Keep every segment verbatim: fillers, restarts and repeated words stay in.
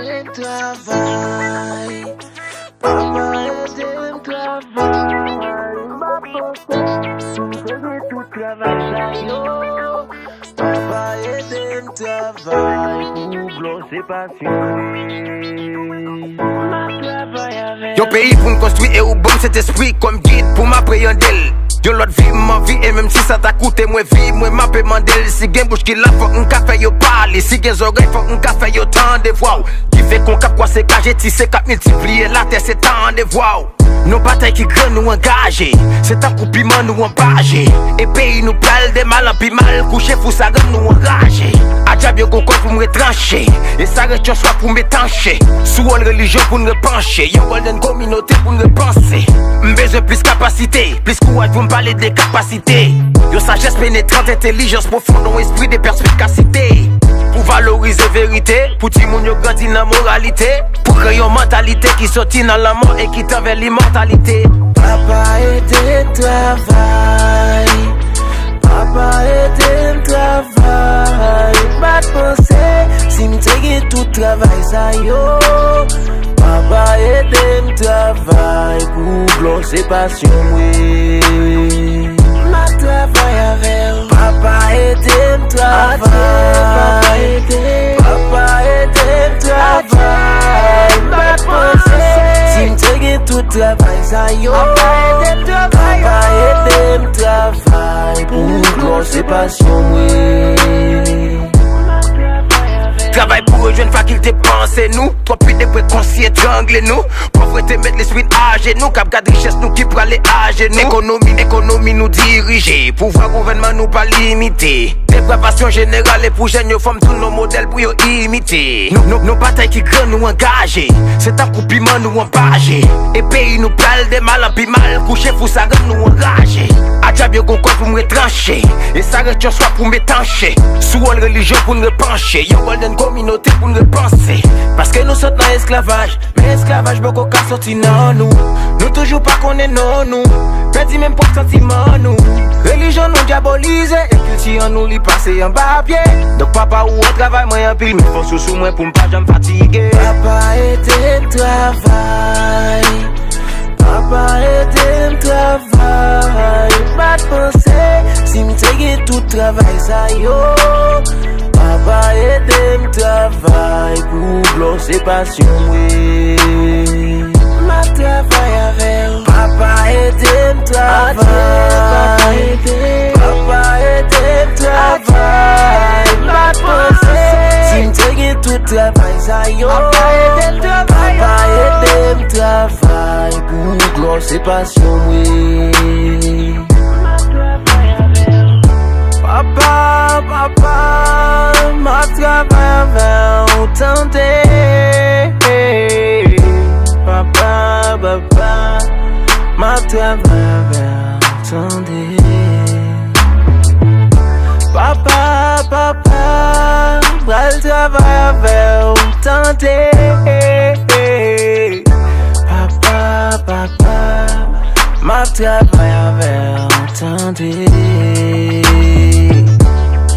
Travay. Papa ede m travay. M ap panse si m te gen tout travay sa yo. Papa ede m travay pou glose pasyon. M ap travay avè. Yon peyi pou n konstwi e ou ban m Sentespri kòm gid pou m apreyande l. Yon lòt vi m anvi e menm si sa ta koute mwen vi mwen m ape mande l. Si gen bouch ki la fòk m ka fè yo pale. Si gen zòrèy fòk m ka fè yo tande vwa w. Ki fè kon k ap kwase kaje tise k ap miltipliye latè se tande vwa w. Non batay ki gran nou angaje. Se tankou piman nou anbaje. E peyi nou pral de mal an pi mal. Kouche fou sa rann nou anraje. Adyab yo gon kòd pou m retranche. E sa ret yon swa pou m etanche. Sou wòl relijyon pou n repanche. Yon golden kominote pou n repanse. M bezwen plis kapasite. Plis kouraj pou m pale de kapasite. Yon sajès penetran entelijans pwofon yon espri de pèspikasite. Pou valorize verite. Pou timoun yo grandi nan moralite. Pou kreye yon mantalite ki soti nan lanmò e ki tann vè limòtalite. Papa ede m travay. Papa ede m travay. M pa t panse si m te gen tout travay sa yo. Papa ede m travay pou glose pasyon mwen. M ap travay avè w. Papa ede m travay. Papa ede m travay. M pa t panse si m te gen tout travay sa yo. Papa ede m travay pou glose pasyon mwen. Travay pou rejwenn fakilte panse nou. Twòp ide pran konsi etrangle nou. Pòvrete met lespri n ajenou. K ap gad richès nou ki prale ajenou. Ekonomi, ekonomi nou dirije. Pouvwa gouvènman nou pa limite. Depravasyon jeneral e pou jèn yo fò m tounen yon modèl pou yo imite. Non, non, non batay ki gran nou angaje. Se tankou piman nou anbaje. E peyi nou pral de mal an pi mal. Kouche fou sa rann nou anraje. Adyab yo gon kòd pou m retranche. E sa ret yon swa pou m etanche. Sou wòl relijyon pou n repanche. Yon golden kominote pou n repanse. Paske nou sot nan esklavaj. Men esklavaj poko ka soti nan nou. Nou toujou pa konnen non nou. Pèdi menm pwòp santiman nou. Relijyon nou dyabolize e kilti an nou li pase anba pye. Donk papa ou an travay mwen anpil men fòs ou sou mwen pou m pa janm fatige. Papa ede m travay. Papa ede m travay. M pa t panse si m te gen tout travay sa yo. Papa ede m travay pou glose pasyon mwen. M ap travay avè w. Papa ede m travay. Papa ede m travay. M pa t panse si m te gen tout travay sa yo. Papa ede m travay pou glose pasyon mwen. Papa, papa, m ap travay avè w, tande. Papa, papa, m ap travay avè w, tande. Papa, papa, m pral travay avè w, tande. Papa, papa, m ap travay avè w, tande.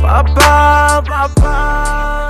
Papa, papa.